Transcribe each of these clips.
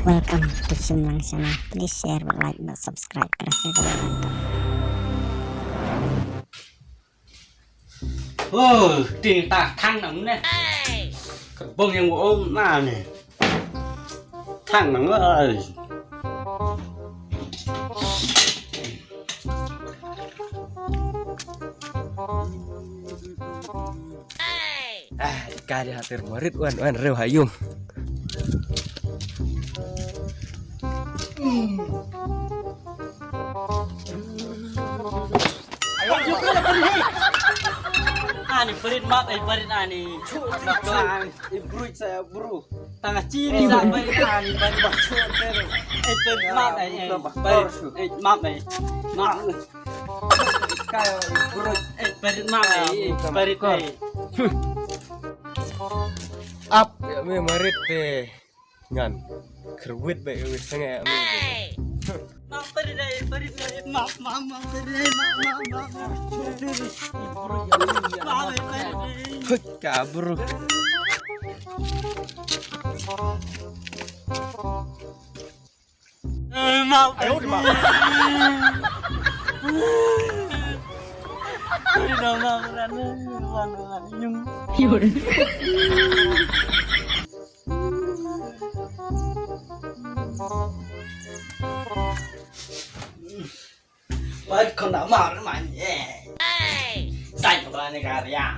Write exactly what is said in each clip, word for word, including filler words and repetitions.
Welcome to Shim Lang Channel. Please share, like, and subscribe. Press the bell icon. Oh, ting ta thang nang ne. Ka bong yang om na ne. Thang nang ai. Ah, ka dei ha ter marit wan wan reu ha yung. Ani parit map ai parit ani. Chu chu. Ai bruit sa bru. Tanga chiri sa parit ani parit. Ai parit map ai parit. Ai map ai. Map. Kayo bruit. Ai parit map ai parit ai. Ap ya me marit te. Ngan kyrwit ba ïa u sangeh. Map pyrthei pyrthei map map map pyrthei map map map map. Hut ka bru. Map. Ayo di map. Pyrthei map pyrthei map. Wat kon da mar man ye. Sai ko ne karya.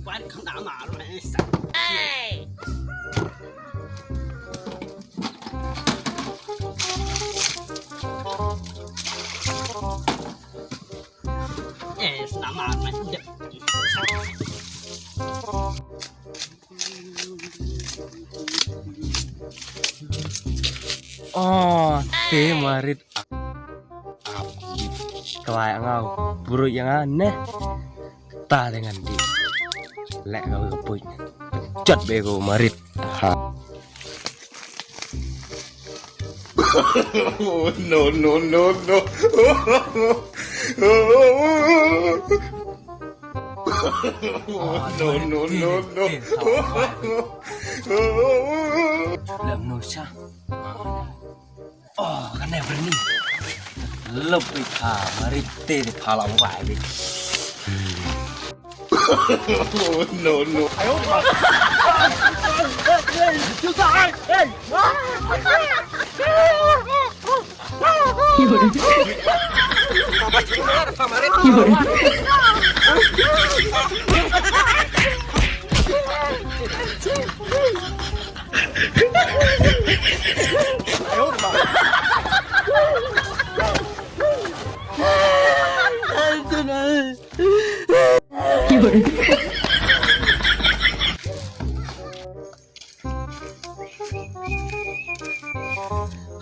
Wat kon da mar man ye. Eh, selamat, Mat. Oh, te marit. Ap. Kwai ngau. Buru yang ne. Ta dengan di. Lek kau ke punya. Jot bego marit. Ha. No, no, no, no. No, no, no, no. Lam no sha. Oh, kan dah berani. Lebih ha, mari te de pala wai de. No, no.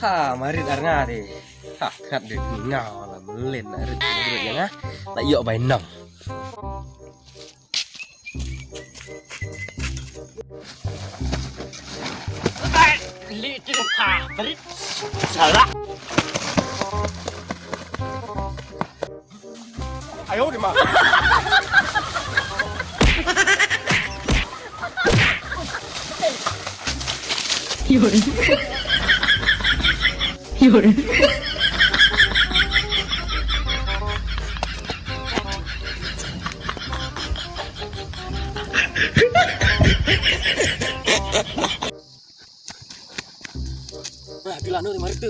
Ha, marit ar nga de. Ha, khat de nga la melen na rit rit ya nga. La yok bai nang. Li ti ha, marit. Salah. Ayo di ma. Yun. Yun. Ah, pila no di martu.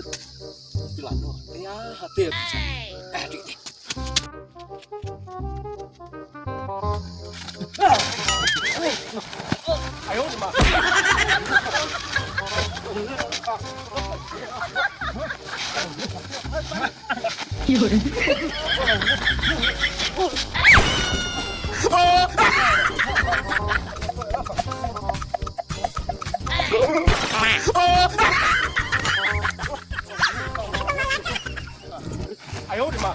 Pila no. Ya, hati. Ah, di. Ayo, di ma. Ayo, di ma.